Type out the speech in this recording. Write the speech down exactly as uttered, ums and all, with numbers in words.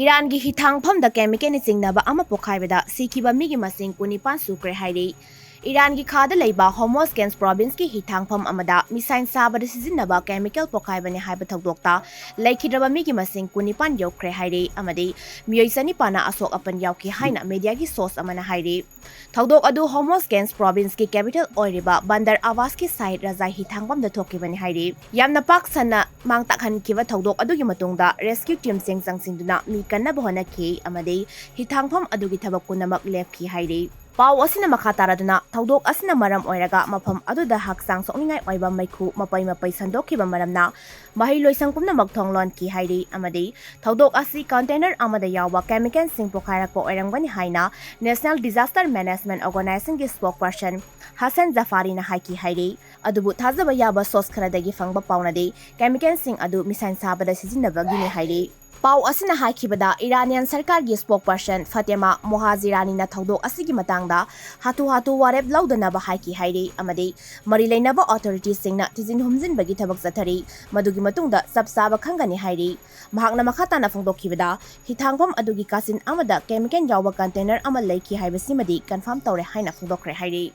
ꯏꯔꯥꯟꯒꯤ ꯍꯤꯊꯥꯡꯐꯝꯗ ꯀꯦꯃꯤꯀꯦꯜꯅ ꯆꯤꯡꯅꯕ ꯑꯃ ꯄꯣꯈꯥꯏꯕꯗ ꯁꯤꯈꯤꯕ ꯃꯤꯒꯤ ꯃꯁꯤꯡ ꯀꯨꯟꯅꯤꯄꯥꯟ ꯁꯨꯈ꯭ꯔꯦ ꯍꯥꯏꯔꯤ꯫ ꯏꯔꯥꯟꯒꯤ ꯈꯥꯗ ꯂꯩꯕ ꯍꯣꯔꯃꯣꯖ ꯀꯦꯟꯁ ꯄ꯭ꯔꯣꯚꯤꯟꯁꯀꯤ ꯍꯤꯊꯥꯡꯐꯝ ꯑꯃꯗ ꯃꯤꯁꯥꯏꯟ ꯁꯥꯕꯗ ꯁꯤꯖꯤꯟꯅꯕ ꯀꯦꯃꯤꯀꯦꯜ ꯄꯣꯈꯥꯏꯕꯅꯤ ꯍꯥꯏꯕ ꯊꯧꯗꯣꯛꯇ ꯂꯩꯈꯤꯗ꯭ꯔꯕ ꯃꯤꯒꯤ ꯃꯁꯤꯡ ꯀꯨꯟꯅꯤꯄꯥꯟ ꯌꯧꯈ꯭ꯔꯦ ꯍꯥꯏꯔꯤ ꯑꯃꯗꯤ ꯃꯤꯑꯣꯏ ꯆꯅꯤꯄꯥꯟꯅ ꯑꯁꯣꯛ ꯑꯄꯟ ꯌꯥꯎꯈꯤ ꯍꯥꯏꯅ ꯃꯦꯗꯤꯌꯥꯒꯤ ꯁꯣꯔꯁ ꯑꯃꯅ ꯍꯥꯏꯔꯤ꯫ ꯊꯧꯗꯣꯛ ꯑꯗꯨ ꯍꯣꯔꯃꯣꯖ ꯀꯦꯟꯁ ꯄ꯭ꯔꯣꯚꯤꯟꯁꯀꯤ ꯀꯦꯄꯤꯇꯦꯜ ꯑꯣꯏꯔꯤꯕ ꯕꯟꯗꯔ ꯑꯕꯥꯁꯀꯤ ꯁꯥꯍꯤꯗ ꯔꯖꯥꯏ ꯍꯤꯊꯥꯡꯐꯝꯗ ꯊꯣꯛꯈꯤꯕꯅꯤ ꯍꯥꯏꯔꯤ꯫ ꯌꯥꯝꯅ ꯄꯥꯛ ꯁꯟꯅ ꯃꯥꯡ ꯇꯥꯛꯍꯟꯈꯤꯕ ꯊꯧꯗꯣꯛ ꯑꯗꯨꯒꯤ ꯃꯇꯨꯡꯗ ꯔꯦꯁꯀ꯭ꯌꯨ ꯇꯤꯝꯁꯤꯡ ꯆꯪꯁꯤꯟꯗꯨꯅ ꯃꯤ ꯀꯟꯅꯕ ꯍꯣꯠꯅꯈꯤ ꯑꯃꯗꯤ ꯍꯤꯊꯥꯡꯐꯝ ꯑꯗꯨꯒꯤ ꯊꯕꯛ ꯄꯨꯝꯅꯃꯛ ꯂꯦꯞꯈꯤ ꯍꯥꯏꯔꯤ꯫ ꯄꯥꯎ ꯑꯁꯤꯅ ꯃꯈꯥ ꯇꯥꯔꯗꯨꯅ, ꯊꯧꯗꯣꯛ ꯑꯁꯤꯅ ꯃꯔꯝ ꯑꯣꯏꯔꯒ ꯃꯐꯝ ꯑꯗꯨꯗ ꯍꯛꯆꯥꯡ ꯁꯣꯛꯅꯤꯡꯉꯥꯏ ꯑꯣꯏꯕ ꯃꯩꯈꯨ ꯃꯄꯩ ꯃꯄꯩ ꯁꯟꯗꯣꯛꯈꯤꯕ ꯃꯔꯝꯅ ꯃꯍꯩ ꯂꯣꯏꯁꯪ ꯄꯨꯝꯅꯃꯛ ꯊꯣꯡ ꯂꯣꯟꯈꯤ ꯍꯥꯏꯔꯤ ꯑꯃꯗꯤ ꯊꯧꯗꯣꯛ ꯑꯁꯤ ꯀꯟꯇꯦꯅꯔ ꯑꯃꯗ ꯌꯥꯎꯕ ꯀꯦꯃꯤꯀꯦꯜꯁꯤꯡ ꯄꯣꯈꯥꯏꯔꯛꯄ ꯑꯣꯏꯔꯝꯒꯅꯤ ꯍꯥꯏꯅ National Disaster Management Organizationꯒꯤ spokesperson Hasan ꯖꯐꯥꯔꯤꯅ ꯍꯥꯏꯈꯤ ꯍꯥꯏꯔꯤ꯫ ꯑꯗꯨꯕꯨ ꯊꯥꯖꯕ ꯌꯥꯕ ꯁꯣꯔꯁ ꯈꯔꯗꯒꯤ ꯐꯪꯕ ꯄꯥꯎꯅꯗꯤ ꯀꯦꯃꯤꯀꯦꯜꯁꯤꯡ ꯑꯗꯨ ꯃꯤꯁꯥꯏꯟ ꯁꯥꯕꯗ ꯁꯤꯖꯤꯟꯅꯕꯒꯤꯅꯤ ꯍꯥꯏꯔꯤ꯫ ꯄꯥꯎ ꯑꯁꯤꯅ ꯍꯥꯏꯈꯤꯕꯗ, ꯏꯔꯥꯅꯤꯌꯥꯟ ꯁꯔꯀꯥꯔꯒꯤ spokesperson ꯐꯥꯇꯦꯃꯥ ꯃꯣꯍꯥꯖꯤꯔꯥꯅꯤꯅ ꯊꯧꯗꯣꯛ ꯑꯁꯤꯒꯤ ꯃꯇꯥꯡꯗ ꯍꯥꯊꯨ ꯍꯥꯊꯨ ꯋꯥꯔꯦꯞ ꯂꯧꯗꯅꯕ ꯍꯥꯏꯈꯤ ꯍꯥꯏꯔꯤ ꯑꯃꯗꯤ ꯃꯔꯤ ꯂꯩꯅꯕ authorityꯁꯤꯡꯅ ꯊꯤꯖꯤꯟ ꯍꯨꯝꯖꯤꯟꯕꯒꯤ ꯊꯕꯛ ꯆꯠꯊꯔꯤ, ꯃꯗꯨꯒꯤ ꯃꯇꯨꯡꯗ ꯆꯞ ꯆꯥꯕ ꯈꯪꯒꯅꯤ ꯍꯥꯏꯔꯤ꯫ ꯃꯍꯥꯛꯅ ꯃꯈꯥ ꯇꯥꯅ ꯐꯣꯡꯗꯣꯛꯈꯤꯕꯗ, ꯍꯤꯊꯥꯡꯐꯝ ꯑꯗꯨꯒꯤ ꯀꯥꯆꯤꯟ ꯑꯃꯗ ꯀꯦꯃꯤꯀꯦꯜ ꯌꯥꯎꯕ ꯀꯟꯇꯦꯅꯔ ꯑꯃ ꯂꯩꯈꯤ ꯍꯥꯏꯕꯁꯤꯃꯗꯤ ꯀꯟꯐꯥꯔꯝ ꯇꯧꯔꯦ ꯍꯥꯏꯅ ꯐꯣꯡꯗꯣꯛꯈ꯭ꯔꯦ ꯍꯥꯏꯔꯤ꯫